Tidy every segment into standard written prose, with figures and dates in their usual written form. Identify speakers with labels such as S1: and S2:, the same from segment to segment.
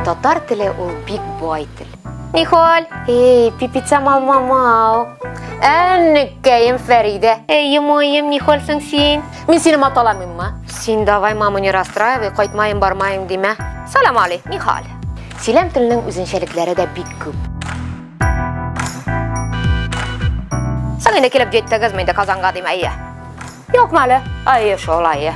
S1: Татар теле ул бик бай тел. Нихаль? Эй, пипица мал-мамау. Әнеккәем Фәридә. Эй, моем, нихальсың син? Мин сине маталамыйммы? Син давай маму не расстраивай, кайтмаем, бармаем димә. Салам али, нихаль? Сөйләм теленең үзенчәлекләре дә бик күп. Соң инде килеп җиттегезме инде Казанга дим, әйе. Юкмы әле? Әйе, шул, әйе.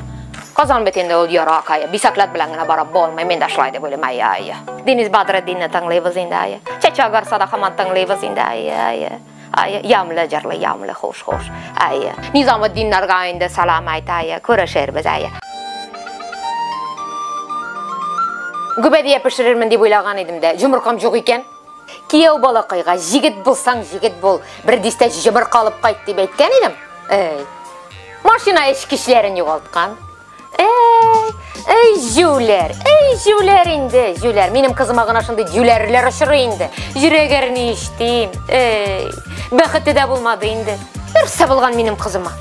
S1: Казан бит инде ул ерак, әйе. Бисәкләт белән генә барып булмый, мин дә шулай дип уйлыйм, әйе, әйе. Денис Бадретдинны тыңлыйбыз инде, әйе. Чәчәк агарса да һаман тыңлыйбыз инде, әйе, әйе. Әйе, ямьле җырлый, ямьле, хуш, хуш. Әйе. Низаметдиннарга инде салам әйт, әйе. Күрешербез, әйе. Гөбәдия пешерермен дип уйлаган идем дә, җомыркам юк икән. Кияү балакайга, җегет булсаң, җегет бул, бер дистә җомырка алып кайт дип әйткән идем. Әй. Машина эчкечләрен югалткан. Әй, әй, җүләр, әй, җүләр инде, җүләр. Минем кызыма гына шундый җүләрләр очрый инде. Йөрәк әрни ишетим. Әй, бәхете дә булмады инде. Нәрсә булган минем кызыма?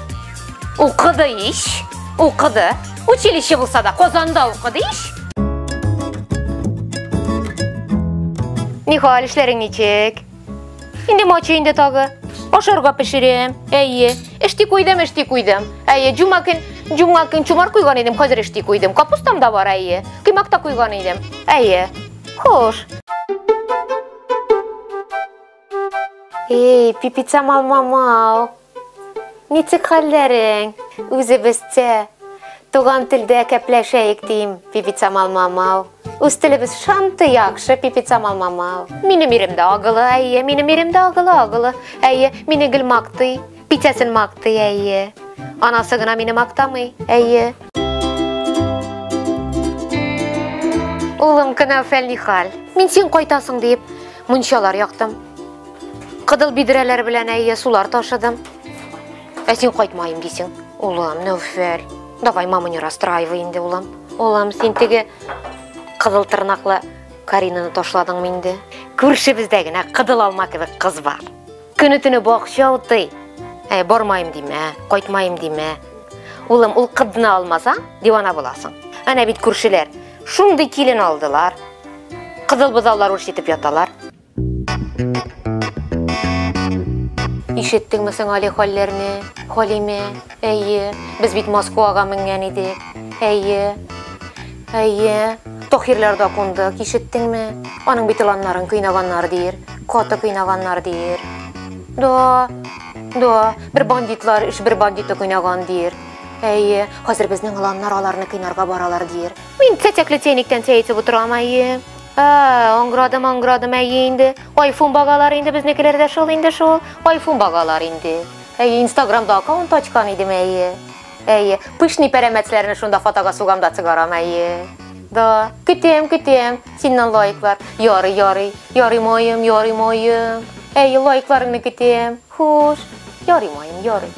S1: Укыды ич, укыды. Училище булса да, Казанда укыды ич. Нихәл, эшләрең ничек? Инде мачы инде тагы. Ашарга пешерәм. Әйе. Эшти куйдым, эшти куйдым. Әйе, җума көн, җума көн чумар куйган идем, хәзер эшти куйдым. Капустам да бар, әйе. Кыймак та куйган идем. Әйе. Хуш. Эй, пипица мал-мамау. Ничек хәлләрең? Үзебезчә туган телдә кәпләшәек дим, пипица мал-мамау. Үз телебез шанты яхшы, пипица мал-мамау. Минем ирем дә агылы, әйе, минем ирем дә агылы, агылы. Әйе, мине гел мактый, пиццасын мактый, әйе. Анасы гына мине мактамый, әйе. Улым, Кәнәүфәл, нихәл? Мин син кайтасың диеп, мунчалар яктым. Кыдыл бидрәләр белән әйе, сулар ташыдым. Ә син кайтмаем дисең. Улым, Нәүфәл, давай маму не расстраивай инде, улым. Улым, син теге кызыл тырнаклы Каринаны ташладыңмы инде? Күршебездә генә кыдыл алма кебек кыз бар. Көне-төне бакча утый. Әй, бармаем димә, кайтмаем димә. Улым, ул кызны алмасаң, дивана буласың. Әнә бит күршеләр шундый килен алдылар. Кызыл бозаулар үрчетеп яталар. Ишеттеңме соң әле хәлләрне, Халимә? Әйе, без бит Москвага менгән идек. Әйе. Әйе. Тохирларда кундык, ишеттеңме? Аның бит оланнарын кыйнаганнар дир. Каты кыйнаганнар дир. Да. Да, бер бандитлар эш бер бандиты кыйнаган дир. Әйе, хәзер безнең оланнар аларны кыйнарга баралар дир. Мин чәчәкле чәйнектән чәй эчеп утырам, әйе. Ә, аңгырадым, аңгырадым, әйе инде. Айфон багалар инде безнекеләр дә шул инде шул. Айфон багалар инде. Әйе, Инстаграмда аккаунт ачкан идем, әйе. Әйе, пышный пәрәмәчләрне шунда фотога сугам да чыгарам, әйе. Да, көтәм, көтәм. Синнән лайклар. Ярый, ярый. Ярый моем, ярый моем. Әйе, лайкларыңны көтәм. Хуш. Ярый моем, ярый.